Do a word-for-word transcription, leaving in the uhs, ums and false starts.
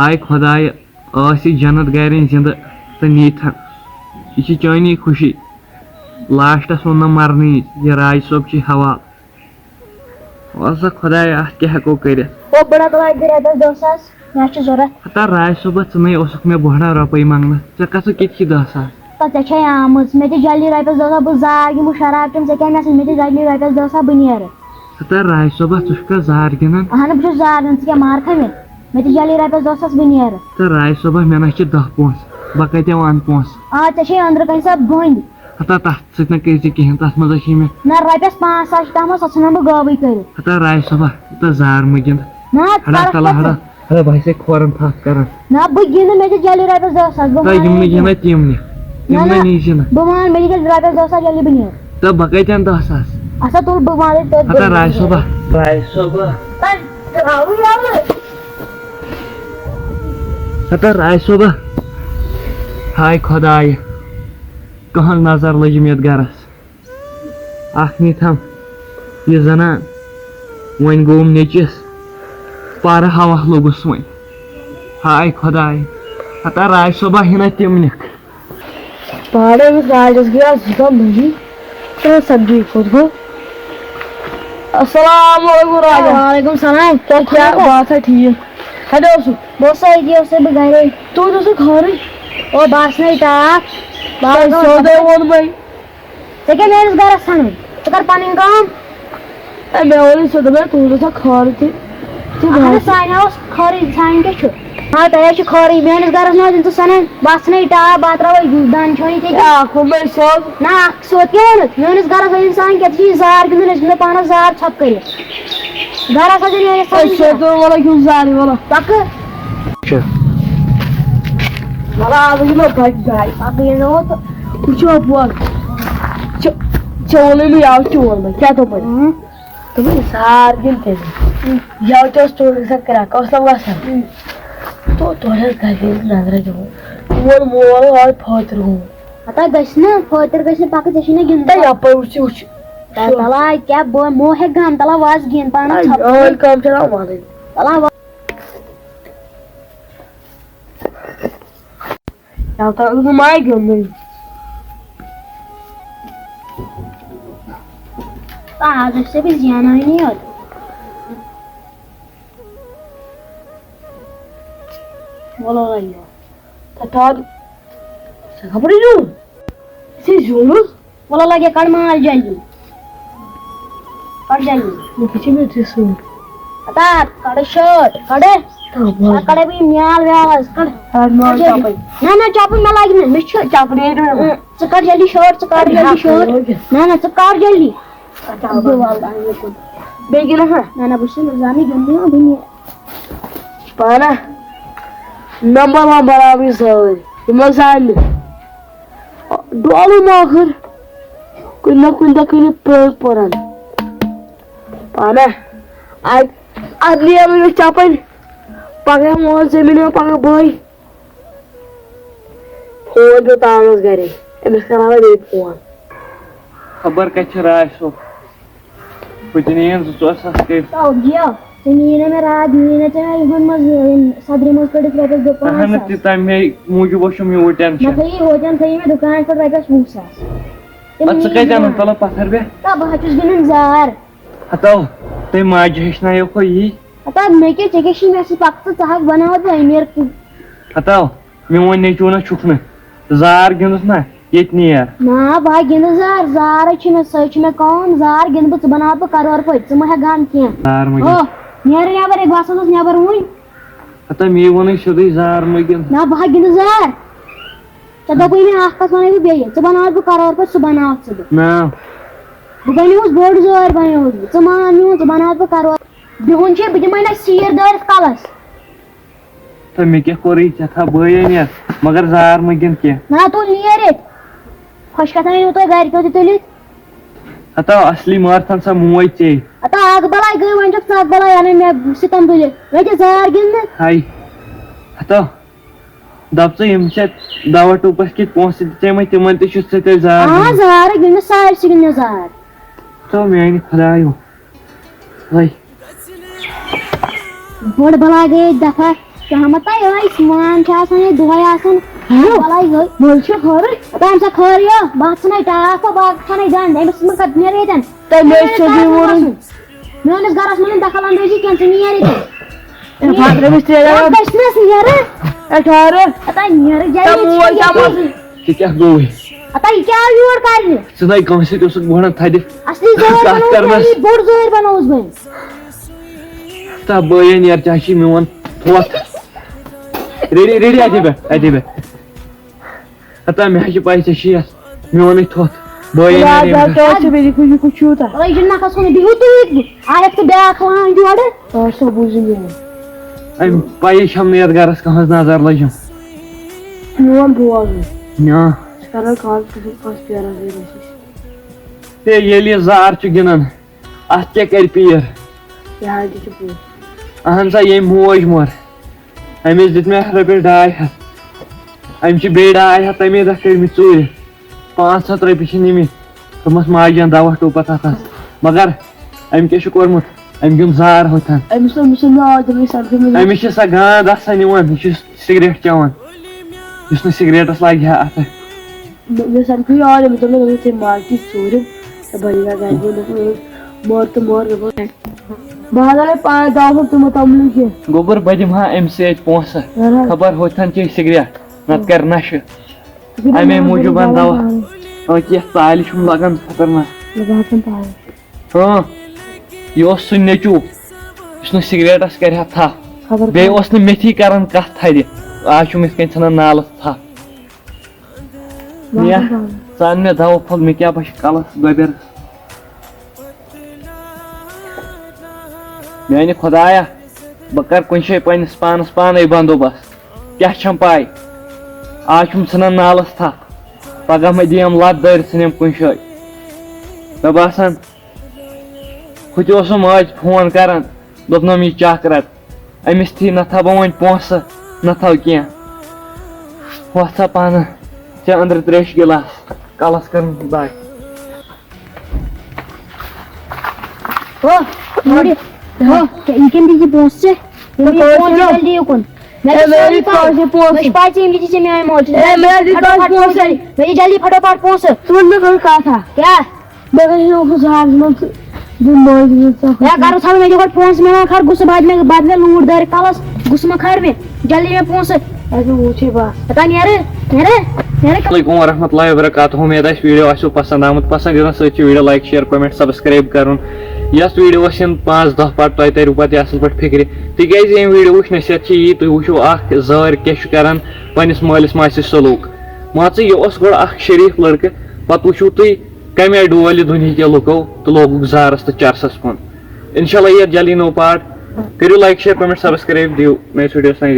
آے خۄدایہِ، ٲس یہِ جنت گرٮ۪ن زِندٕ تہٕ نیٖتھن۔ یہِ چھِ چٲنی خوشی۔ لاسٹس ووٚننم مرنٕے یہِ راج صٲب چی حوال۔ وَلہٕ سا خۄدایا، اَتھ کیٛاہ ہٮ۪کو کٔرِتھ؟ او بٕڑٕ، تَلہٕ اَتہِ دِ رۄپیَس دَہ ساس، مےٚ چھِ ضوٚرَتھ۔ ہتا راج صٲبہ، ژٕ نَے اوسُکھ مےٚ بۄہڑا رۄپَے منٛگنَس، ژےٚ کَتھ ژٕ کِتھ چھِ دَہ ساس؟ تہٕ ژےٚ چھے آمٕژ، مےٚ دِ جلدی رۄپیَس دَہ ساس، بہٕ زاگ یِمہٕ شراب چٮ۪مہٕ، ژےٚ کیٛاہ مےٚ سۭتۍ، مےٚ دِ جلدی رۄپیَس دَہ ساس، بہٕ نیرٕ۔ ہتا راج صٲبہ، ژٕ چھُکھا زار گِنٛدان؟ اَہَن، بہٕ چھُس زار گِنٛدان، ژٕ کیٛاہ مار کھا مےٚ؟ مےٚ دِ جلدی رۄپیَس دَہ ساس، بہٕ نیرٕ۔ تہٕ راج صٲبہ، مےٚ نہ چھِ دَہ پونٛسہٕ، بہٕ کَتہِ اَنہٕ پونٛسہٕ؟ آ، ژےٚ چھے أنٛدرٕ کَنہِ سا بٔنٛدۍ۔ ہتا تَتھ سۭتۍ نہٕ کٔرۍ زِ کِہیٖنۍ، تَتھ منٛز ہا چھِ مےٚ۔ نہ، رۄپیَس پانٛژھ ساس چھِ تَتھ منٛز، سۄ ژھٕنَن بہٕ غٲبٕے کٔرِتھ۔ ہتا راج صٲبہ، ہتا زار مہٕ گِنٛد۔ نہ، ہڑا ژٕ تَلہٕ کَرَکھ ہڑا، پَتہٕ۔ ہڑا بہٕ ہسے کھورَن تھَکھ کَران۔ نہ، بہٕ گِنٛدٕ، مےٚ دِ جلدی رۄپیَس دَہ ساس، بہٕ ہتا یِم مانَے نہٕ نہٕ۔ گِنٛدان تِم نہٕ، نہ، تِم نہ، نہٕ نِی زِ نہٕ۔ بہٕ وَنہٕ، مےٚ دِ جلدی رۄپیَس دَہ ساس، جلدی بہٕ نیرٕ۔ تہٕ بہٕ کَتہِ اَنہٕ دَہ ساس؟ اَسا تُل بہٕ وَنَے تٔتھۍ ہتا بٔتھۍ راج منٛز۔ صٲبہ، راج صٲبہ۔ تَلہٕ ترٛاوٕے یَلہٕ۔ ہتا راج صٲبہ۔ ہاے خۄدایہِ، کٕہٕنٛز نظر لٔجِم یَتھ گَرَس۔ اکھ نیٖتھم یہِ زنان، وۄنۍ گوٚوُم نیٚچِس پارٕ ہوا لوٚگُس وۄنۍ۔ ہاے خۄداے، ہتا راج صٲبہ ہنا تِم نِکھ۔ پہاڑے أمِس راجس گٔے آز زٕ دۄہ مٔنٛزی، تہٕ سبزی کوٚت گوٚو؟ السلام علیکم راجا۔ وعلیکم السلام۔ کیٛاہ، کیٛاہ، خٲرٕے؟ بہٕ آسا ٹھیٖک۔ کتہِ اوسُکھ؟ بہٕ اوسُس أتی، اوسُس بہٕ گرے۔ تُہُنٛد اوسُکھ خٲرٕے؟ او، بہٕ آسہٕ نَے ٹاٹھ۔ بہٕ تۄہہِ آسہٕ سیوٚدُے ووٚنمَے۔ ژےٚ کیٛاہ میٛٲنِس گَرَس ژھَنُن؟ ژٕ کَر پَنٕنۍ کٲم۔ اے، مےٚ ووٚنُے ژےٚ، دوٚپمَے تُہُنٛد اوسا خٲرٕے تہٕ، تہٕ اَہَن بَس۔ سانہِ اوس خٲرٕے، سانہِ کیٛاہ چھُ؟ آ، تۄہہِ حظ چھُ خٲرٕے، میٛٲنِس گَرَس منٛز یِن ژٕ سَنان، بَس ژھٕنے ٹاپ، بہٕ ترٛاوَے دَنٛد چھٲنِتھ ییٚتہِ۔ اے، اَکھ ووٚنمَے سیوٚد۔ نہ، اَکھ سیوٚد کیٛاہ ووٚنُتھ؟ میٛٲنِس گَرَس منٛز یِن سانہِ کیٛاہ، ژٕ چھُے زار گِنٛدُن، أسۍ گِنٛدو پانَس زار ژھۄپہٕ کٔرِتھ۔ گَرَس حظ یِن میٛٲنِس اے، سانہِ سیوٚد وَلہٕ کیُتھ زارٕے وَلہٕ۔ پَکہٕ۔ چھُ۔ وَلہٕ آز گِنٛدو بَجہِ جایہِ۔ پَتہٕ ییٚلہِ ووت۔ وٕچھو پوز۔ ژےٚ، ژےٚ ووٚنُے مےٚ یَوٕ چون بَے۔ کیٛاہ دوٚپُے؟ اۭں۔ دوٚپُے زار گِنٛد تیٚلہِ۔ اۭں۔ یَوٕ تہِ اوس ژوٗرِ گژھان کرٛٮ۪کھ، اوس نہ وَسان۔ اۭں۔ تو تورٕ حظ گژھِ نظرہ دِوان۔ میون مول آے فٲطرٕ گوٚمُت۔ ہتا گژھِ نہ، فٲطرٕ گژھِ نہٕ پَکہٕ، ژےٚ چھُے نہ گِنٛدُن۔ ہے یَپٲرۍ وٕچھ، وٕچھ۔ تَلہ، تَلہ، کیٛاہ بہٕ مو ہٮ۪کہٕ گام، تَلہ وَس گِنٛد پانَس ہے، ژھۄپہٕ۔ ٲلۍ کٲم چھےٚ نہ وَنٕنۍ۔ تَلہ وَ- تَلہٕ تَلہٕ نہٕ مَے گِنٛدُن۔ آز ٲسۍ أسۍ زینٲنی یوت۔ وَلہٕ وَلہٕ یہِ۔ تَتھ آو سُہ خبرٕے زیوٗن۔ ژےٚ زیوٗنُتھ؟ وَلہٕ لَگے کَڑ مال جلدی۔ کَڑ جلدی۔ بہٕ چھُس مےٚ ژےٚ سۭتۍ۔ اَتا کَڑٕ شٲٹ، کَڑٕ۔ تَو بَس۔ کَڑَے بہٕ یہِ میال ویال حظ، کَڑ۔ کَڑ مال جلدی۔ چَپٕنۍ۔ نہ، نہ، چَپٕنۍ مےٚ لَگہِ نہٕ، مےٚ چھِ چَپٕنۍ۔ چَپٕنۍ ہے نہٕ۔ ژٕ کَڑ جلدی شٲٹ، ژٕ کَڑ جلدی شٲٹ۔ نہ، نہ، ژٕ کَڑ جلدی۔ اَتا بَس۔ بیٚیہِ گِنٛدَکھ نا؟ نہ، نہ، بہٕ چھُس نہٕ زانٕے گِنٛدنٕے یِوان، بہٕ نہٕ۔ پانہ نمبر ومبر آو یہِ سٲرۍ، یِم ٲسۍ زانہِ ڈولہٕ مۄخر، کُنہِ نہ کُنہِ دۄہ کُنہِ پٲنٛژھ پورن۔ پانہ اَتہِ، اَتھ نیرو یہِ چپٕنۍ، پگاہ ووت زٔمیٖن، پگاہ بٲے۔ فون پیوٚو تامَس گرے، أمِس کرناوے بیٚیہِ فون۔ خبر کتہِ چھِ راج صٲب؟ پٔتِنۍ یِن زٕ ژور ساس کٔرۍ۔ او جِیا، ژےٚ نِیی نہ مےٚ راتھ، نِیی نہ ژےٚ مےٚ یِمن منٛز، یِم صدرِ منٛز کٔڑِتھ رۄپیَس دَہ پانٛژھ اہن ساس۔ تہِ تَمے موٗجوٗب اوسُم یوٗت مےٚ ٹٮ۪نشن۔ تھٲیی ہوتٮ۪ن، تھٲیی مےٚ دُکانَس پٮ۪ٹھ رۄپیَس وُہ ساس۔ تِم پتہٕ ژٕ نِیی کَتہِ نہٕ اَنَکھ مےٚ۔ تَلہٕ پَتھر بیٚہہ؟ تہٕ بہٕ ہا چھُس گِنٛدان زار۔ ہتو، تٔمۍ ماجہِ ہیٚچھنایوکھ یہِ۔ ہتا مےٚ کیٛاہ، ژےٚ کیٛاہ چھُے مےٚ سۭتۍ پَکہٕ ژٕ، ژٕ ہاکھ بَناوَتھ بہٕ أمیٖر۔ ہتو، میون نیٚچوٗ نہ چھُکھ نہٕ۔ زار گِنٛدُس نہ، ییٚتہِ نیر۔ نہ، بہٕ ہا گِنٛدٕ زار، زارے چھِ مےٚ، سۄے چھِ مےٚ کٲم، زار گِنٛدٕ بہٕ، ژٕ بَناوَتھ بہٕ کَرور پٲٹھۍ، ژٕ مہ ہٮ۪کھ گام کینٛہہ۔ زار مہ گِنٛد۔ او، نیر نٮ۪بر، ہے، بہٕ ہسا اوسُس نٮ۪بر وُنۍ۔ ہتا مے ووٚنُے سیوٚدُے زار مہ گِنٛد۔ نہ، بہٕ ہا گِنٛدٕ زار۔ ژےٚ دوٚپُے مےٚ اَکھ کَتھ وَنَے بہٕ بیٚیہِ، ژٕ بَناوَتھ بہٕ کَرور پٲٹھۍ، سُہ بَناوَتھ ژٕ بہٕ۔ نہ۔ بہٕ بَنیووُس بوٚڑ زٲرۍ بَنیووُس بہٕ، ژٕ مان میون، ژٕ بَناوَتھ بہٕ کَرور۔ بِہُن چھُ، بہٕ دِمَے نہ سیٖر دٲرِتھ کَلَس۔ تہٕ مےٚ کیٛاہ کوٚرُے ژےٚ، تھاو بٲیے نیر، مگر زار مہٕ گِنٛد کینٛہہ۔ نہ تُل نیر ییٚتہِ۔ خۄش کَتھ أنِو تُہۍ گَرِکیو تہِ تُلِتھ۔ ہتا اَصلی مٲرتھَن سا موج ژے۔ ہتا اَکھ بَلاے گٔے، وۄنۍ چھَکھ ژٕ اَکھ بَلاے اَنان مےٚ سِتَم تُلِتھ۔ مےٚ تہِ زار گِنٛدنہٕ۔ ہاے۔ ہتا دَپ ژٕ، یِم چھِ دَوا ٹوٗپَس کِتھ پونٛسہٕ دِژے مےٚ، تِمَن تہِ چھُ ژٕ تیٚلہِ زار آ، گِنٛدُن۔ زار گِنٛدنہٕ، سارِسٕے گِنٛدنہٕ زار۔ تو میٛانہِ خۄدایو۔ وَے۔ بٔڑ بَلاے گٔیے دَفعہ۔ شامس تام یِوان، یہِ سُہ مان چھُ آسان ییٚتہِ دۄہے آسان۔ ہیو۔ بلاے گٔے۔ مٔلۍ چھِ خٲرٕے۔ دپان سا خٲرٕے ہو، بہٕ ہا ژھٕنے ٹاکھ ہو، بہٕ ہا ژھٕنے گنٛد، أمِس منٛز کتہِ نیرِ ییٚتٮ۪ن؟ تۄہہِ مےٚ ٲسۍ سیوٚدُے ووٚنُن۔ میٲنِس گرس منٛز چھُنہٕ دخل اندٲزی کینٛہہ، ژٕ نیر ییٚتٮ۪ن۔ اے، فاطمہ، أمِس تہِ یہِ گژھِ نہ سُہ نیرٕ۔ اے، ٹھہر۔ ہتا نیر، جاے تۄہہِ مےٚ موج چھِ کیٛاہ ییٚتہِ۔ مۄزٕے؟ ژےٚ کیٛاہ گوٚوُے؟ ہتا یہِ کیٛاہ آو یور کرنہِ؟ ژٕ نَے کٲنٛسہِ سۭتۍ اوسُکھ وۄڑان تھدِ اصلی زٲر کتھ بنووُس کرنس۔ بہٕ، یہِ بوٚڑ زٲر بنووُس بہٕ۔ تا بٲیِن یار، ژےٚ چھِ میون تھوٚتھ۔ ریڈی، ریڈی، اَتے بیٚہہ، اَتے بیٚہہ۔ ہتا مےٚ حظ چھِ پَے ژےٚ چھِ یَتھ میونٕے تھوٚتھ۔ بٲیِن یار، یار، ییٚمہِ یار، کیٛاہ چھِ مےٚ یہِ کُس، یہِ کُس چھُ یوٗتاہ؟ أے چھِنہٕ نَکھَس کُن بِہِو تُہۍ ییٚتہِ۔ آیَکھ ژٕ بیٛاکھ لان یورٕ۔ آ، سا بوٗزِو میون۔ أمۍ پَیی چھَم نہٕ یَتھ گَرَس کانٛہہ ہٕنٛز نظر لٔجِم۔ میون بوز۔ میون۔ ژٕ کَران کال، ژٕ چھُکھ پانَس پیران بیٚیہِ ٲسِس۔ ہے، ییٚلہِ یہِ زار چھُ گِنٛدان، اَتھ کیٛاہ کَرِ پیٖر؟ یہِ حظ تہِ چھُ پوٚز۔ اَہَن سا، ییٚمۍ موج مٔر، أمِس دیُت مےٚ رۄپیَس ڈاے ہَتھ۔ أمۍ چھِ بیٚیہِ ڈاے ہَتھ تَمے دۄہ کٔرمٕتۍ ژوٗرِ۔ پانٛژھ ہَتھ رۄپیہِ چھِ نِمٕتۍ۔ دوٚپمَس، ماجہِ اَن دَوا ٹوٗپَتھ اَتھ۔ مگر أمۍ کیٛاہ چھُ کوٚرمُت؟ أمۍ گیوٚن زار ہوٚتھَن۔ أمِس، أمِس چھُنہٕ مےٚ آز دوٚپمَے سَمکھیوٚمُت۔ أمِس چھِ سۄ گانٛد آسان یِوان، یہِ چھُ سِگریٹ چٮ۪وان، یُس نہٕ سِگریٹَس لَگہِ ہا اَتھٕ۔ مےٚ، مےٚ سَمکھیو یاد، أمِس دوٚپ مےٚ، دوٚپمَس، "ژےٚ ماجہِ تہِ ژوٗرِم، ژےٚ بَنہِ گا گَرِ بِہِتھ؟" دوٚپُن، "اۭں، مور تہٕ مور"۔ دوٚپُن، "بہٕ ہَسا لَے پانٛژھ دَہ وُہُر تِمو تَملٕے کینٛہہ۔" گوٚبُر، بہٕ دِمہٕ ہا أمِس سۭتۍ پونٛسہٕ۔ اَہَن حظ۔ خبر ہوٚتھَن چے سِگریٹ، نَتہٕ کَرِ نَشہٕ۔ ژٕ کَتہِ اَمے اَنَکھ موٗجوٗب گۄڈٕ اَن دَوا۔ دَوا اَنہٕ؟ اۭں، کینٛہہ ژالہِ چھُم لَگان خطرناک۔ مےٚ باسان پاوَر۔ ہاں، یہِ اوس سُہ نیٚچوٗ، یُس نہٕ سِگریٹَس کَرِ ہا تھَپھ۔ خبر بیٚیہِ کیٛاہ؟ اوس نہٕ میٚتھی کَران کَتھ تھَدِ۔ آز چھُم یِتھ کٔنۍ ژھٕنان نالَس تھَپھ۔ باسان نیا، پاوَر۔ ژٕ اَن مےٚ دَوا پھوٚل، مےٚ کیٛاہ باسہِ کَلَس گۄبٮ۪ر۔ میٛانہِ خۄدایا، بہٕ کَرٕ کُنہِ جایہِ پنٛنِس پانَس پانَے بندوبست۔ کیٛاہ چھَم پَے؟ آز چھُم ژھٕنان نالَس تھَپھ۔ پگاہ مہ دِیَم لَتھ دٲرِتھ ژھٕنٮ۪م کُنہِ جایہِ۔ مےٚ باسان، ہُہ تہِ اوسُم ماجہِ فون کران، دوٚپنَم، "یہِ چَک رَٹ، أمِس تھی نہ تھاو بہٕ وۄنۍ پونٛسہٕ، نہ تھاو کینٛہہ۔ ہۄتھ سا پانہٕ ژےٚ أنٛدرٕ ترٛیشہِ گِلاس، کَلَس کَرُن دَگ۔" ہو، نوٗرِ، ہو، کیٛاہ یہِ کٔمۍ دِتۍ یہِ پونٛسہٕ ژےٚ؟ یہِ ژےٚ کٔمۍ پونٛسہٕ پونٛسہٕ دِنو؟ جلدی یُکُن۔ مےٚ اے، چھِ مےٚ سٲری دِتۍ پَے۔ کٲنٛسہِ پونٛسہٕ۔ مےٚ چھِ پَے ژےٚ ییٚمہِ وِزِ ژےٚ میٛٲنۍ مول چھِ۔ اے، مےٚ دِتۍ فٹافٹ کٲنٛسہِ پونٛسہٕ۔ پونٛسہٕ۔ مےٚ دِ جلدی فٹافٹ پونٛسہٕ۔ ژٕ وَن مےٚ گۄڈٕ کَتھ اَکھ۔ کیٛاہ؟ مےٚ گژھِ نہٕ اوکُن زہر منٛز دیُن مٲلِس منٛز ژۄکھ۔ ہے، کَرُس حظ، مےٚ دِ گۄڈٕ پونٛسہٕ، مےٚ ما کھار غصہٕ، بعد مےٚ، بعد مےٚ لوٗر دٲرِتھ کَلَس، غصہٕ ما کھار مےٚ؟ جلدی مےٚ پونٛسہٕ۔ اَسہِ وٕچھے بَس۔ ہتا نیرٕ، نیرٕ، نیرٕ۔ السلام علیکم ورحمۃ اللہ وبرکاتہ۔ اُمید آسہِ ویٖڈیو آسیو پسنٛد آمُت۔ پسنٛد یِتھ سۭتۍ چھِ video like، share، comment، subscribe کرُن۔ یَتھ ویٖڈیوَس یِن پانٛژھ دَہ part، تۄہہِ تَرِ پَتہٕ یہِ اَصٕل پٲٹھۍ فِکرِ۔ تِکیٛازِ ییٚمہِ ویٖڈیوٕچ نصیحت چھِ یی، تُہۍ وٕچھِو اَکھ زٲرۍ کیٛاہ چھُ کران پنٛنِس مٲلِس ماجہِ سۭتۍ سلوٗک۔ مان ژٕ، یہِ اوس گۄڈٕ اَکھ شریٖف لٔڑکہٕ، پَتہٕ وٕچھِو تُہۍ کَمہِ آیہِ ڈول یہِ دُنہِکیو لُکو تہٕ لوگُکھ زارَس تہٕ چرسَس کُن۔ اِنشاء اللہ یِیَتھ جلدی نوٚو part۔ کٔرِو like، share، comment، subscribe، دِیِو نٔیِس ویٖڈیوَس تام۔